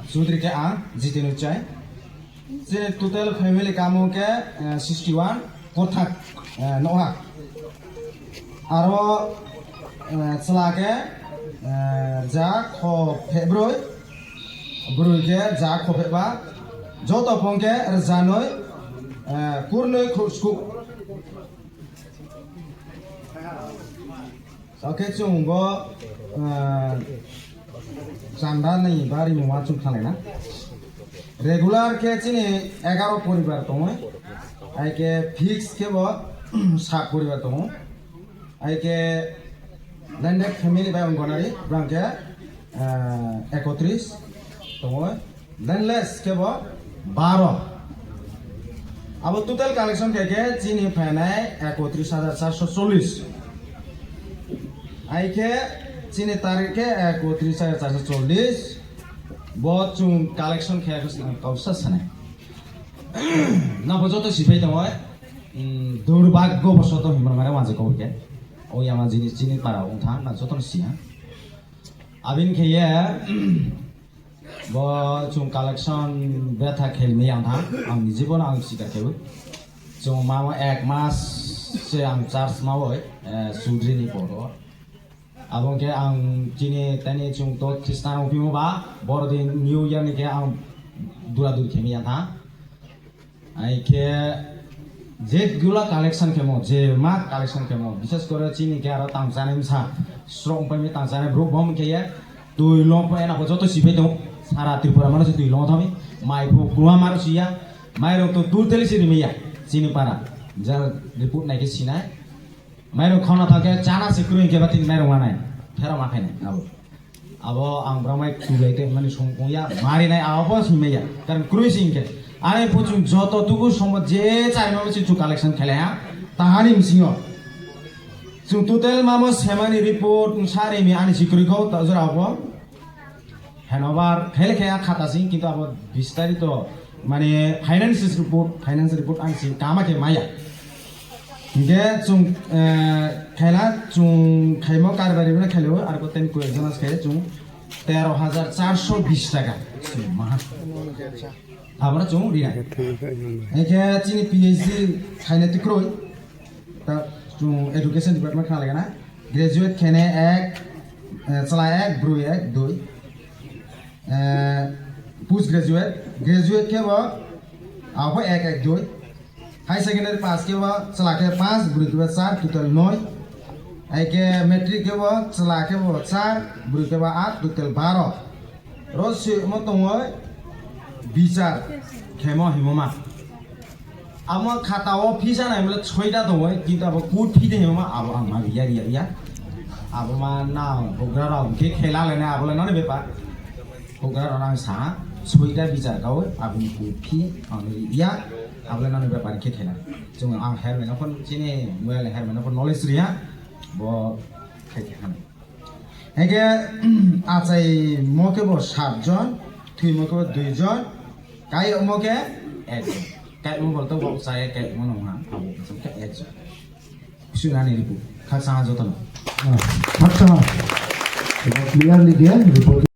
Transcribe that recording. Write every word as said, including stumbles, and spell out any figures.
Sudri ke ang Jitenu Chai. Chini total family kamo ke, eh, sixty one, kothak, eh, noha. Aro, eh, chwla ke, eh, ja kho phebroi, broi ke ja kho pheba, joto phone ke rjanoi, eh, kurnoi khusku. Oke, chwng bo, eh, chanda ni bari mungma chwng khalai na. Regular ke chini egaro poribar tongo. Ai ke fix ke bo sat poribar tongo. Ai ke landed family bai ongkonari, bang ke, eh, ekotris tongo. Landless kebo baro. Abo total collection khe khe chini phainai ekotris hajar charso chollish. Ai khe chini tarik khe ekotris hajar charso chollish. Bo chwng collection khe khe chwng kausa sanai. Nabo joto sipai tongo, mm, durbagyo bosoto hinmani mare wanjak kok khe. O yama jinis chini para wngtha na jotono siya. Abin khe ye, Bo chwng collection betha khelmi ang tha, ang ni jibono ang sikar khebu. Chwng mamo ek mas se ang church mawi, eh, Sudri ni poro. Abo khe ang chini tani chwng to Khristan rok phimo ba, Borodin New Year ni khe ang dura duri khemi ang tha. Ai khe je gula collection khemo, je ma collection khemo, bishes kore chini khe aro tang chanai msa, srok pai mi tang chanai bro bom khe ye, twi long pa ena ko joto sipai tong, sara Tripura mano se twi long thami, mai phu kuwa maro siya, mai rok to tur teli si rimiya, chini para, ja report nai khe sinai, mai rok khona thake chana se kroi khe batin mai rok manai, thera ma khainai, abo. Abo ang bwrangbai tulai tei mani song ya, mari nai abo bo sing ya. Karon kroi sing khe. Ani puchung joto tuku somo je chari ma se chu collection khelai ha. Tahani msingo. Chung total mamo semani report sari mi ani sikroi ko ta jora abo. Henobar khele khe khata sing kintu abo bistari to Mane finance report, finance report ang si kama khe maya. Hingke chung, eh, khaila chung khaimo karbari bini khailo, arko ten koi jona khe chung tero hajar charso bis taka. Maha. Abra chung rina. Hingke chini P H D khaina tikroi. Ta chung education department khna lagana. Graduate khene ek, eh, chwla ek, bwrwi ek, dui. Eh, post graduate, graduate khe bo, abo ek ek dui. High secondary pass khe bo, chwla khe panch, bwrwi khe bo char, total noi. Hai khe matric khe bo, chwla khe bo char, bwrwi khe bo aat, total baro. Ro si mo tongo bichar khemo himo ma. Amo khata o phisa nai mole soita tongo, kintu abo kut phi de hema abo ang ma riya, riya, riya. Abo ma na bugra rok khe khela le na abo le nani bepar. Bugra rok ang sa soita bichar kau abo ni kut phi ang riya abo le nani bepar khe khela. Chung ang her mena phone chini mobile her mena phone knowledge riya bo khe khe han. Hingke, achai mo khe bo sat jon, thwi mo khe bo dui jon, kai mo khe ek jon. Kai mo bol to bo chai kai mo nong ha, abo khe ek jon. Sunani ripu, khaksa ha jotono. Ah, khaksa ha. Clearly dia report